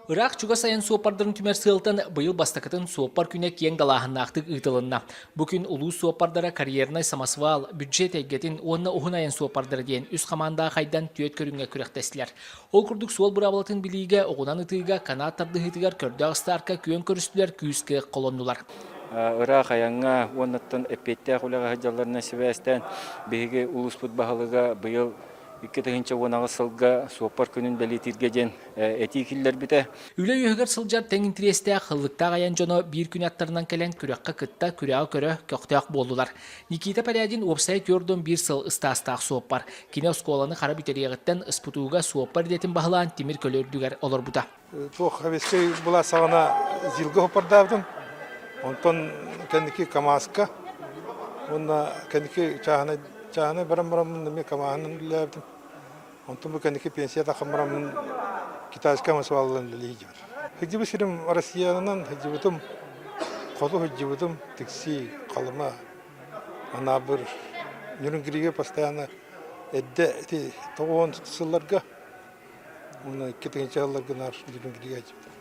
Ыраах-чугас айан суоппардарын түмэр сыалтан быйыл бастакытын суоппар күнэ киэҥ далааһыннаахтык ыытылынна. Бу күн улуус суоппардара карьернай самосвал, бюджет эйгэтин уонна уһун айан суоппардара диэн үс хамаандаҕа хайдан түөрт көрүҥҥэ күрэхтэстилэр. Ол курдук суол быраабылатын билиигэ, оҕунан ытыыга, канат тардыһыытыгар көрдөөх ыстаарка күөн көрүстүлэр, күүс-кыах холоннулар. Ыраах айаҥҥа уоннаттан эппиэттээх үлэҕэ сылдьалларынан сибээстээн биһиги улууспут баһылыга быйыл 2018 сылга суоппар күнүн бэлиэтииргэ диэн этии киллэрбитэ. Үлэ үөһүгэр сылдьар тэҥ интэриэстээх, ыллыктаах айан дьоно биир күн аттарынан кэлэн күрэххэ кытта, күрэҕи көрө, көхтөөх буоллулар. Никита Порядин уопсайа 41 сыл ыстаастаах суоппар. Кини оскуоланы хара бүтэриэҕиттэн СПТУ-га суоппар идэтин баһылаан тимир көлө үрдүгэр олорбута. Туох Советскай былаас саҕана ЗИЛ-га суоппардаабытым. Онтон кэнники КАМАЗ-ка уонна кэнники чааһынай чааһынай баран бараммын эмиэ КАМАЗынан үлэлээбитим. Онтон бу кэнники пенсия таххан бараммын китайскай самосвалынан үлэлии сылдьабын. Сылдьыбыт сирим Россиянан сылдьыбытым, хоту сылдьыбытым, Тикси, Халыма, Анаабыр, Нерюнгригэ постоянно эрдэ ити 90 сылларга уонна 2000 сылларга наар Нерюнгригэ сылдьыбытым.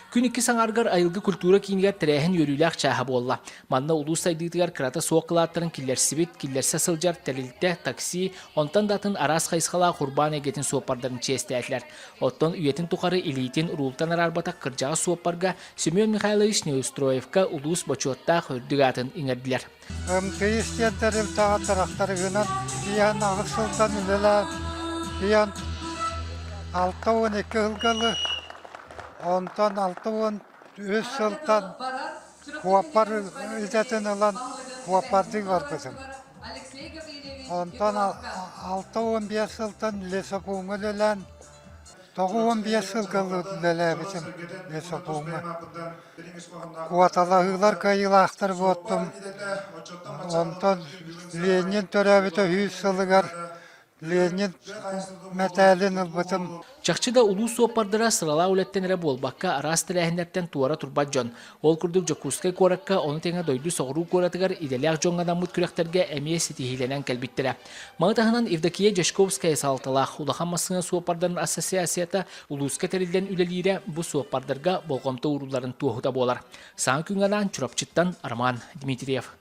Күн иккис аҥаарыгар Айылгы культура киинигэр тэрээһин үөрүүлээх чааһа буолла. Манна улуус сайдыытыгар кырата суох кылааттарын киллэрсибит, киллэрсэ сылдьар тэрилтэ, такси, онтон да атын араас хайысхалаах урбаан эйгэтин суоппардарын чиэстээтилэр. Оттон үйэтин тухары илиитин уруултан араарбатах кырдьаҕас суоппарга Семен Михайлович Неустроевка улуус бочуоттаах үрдүк аатын иҥэрдилэр. МТС диэн тэрилтэҕэ тырахтарыһынан тиийэн аҕыс сылтан үлэлээн тиийэн 62 сылга онтон 63 сылтан куоппар идэтин ылан куоппардыы барбытым. Онтон 65 сылтан лесопууҥҥа үлэлээн 95 сылга үлэлээбитим лесопууҥҥа. Куоталаһыылар кыайыылаахтар буоттум. Онтон Ленин төрөөбүтэ 100 сылыгар Ленин мэтээлин ылбытым. Чахчы да улуус суоппардара сыралаах үлэттэн эрэ буолбакка, араас тэрээһиннэртэн туора турбат дьон. Ол курдук Дьокуускай куоракка, ону тэҥэ дойду соҕуруу куоратыгар идэлээх дьоҥҥо анаммыт күрэхтэргэ эмиэ ситиһиилэнэн кэлбиттэрэ. Маны таһынан Евдокия Дьячковская салалталаах улахан массыына суоппардарын ассоциацията улууска тэриллэн үлэлиирэ бу суоппардарга болҕомто уурулларын туоһута буолар. Саҥа күҥҥэ анаан Чурапчыттан Роман Дмитриев.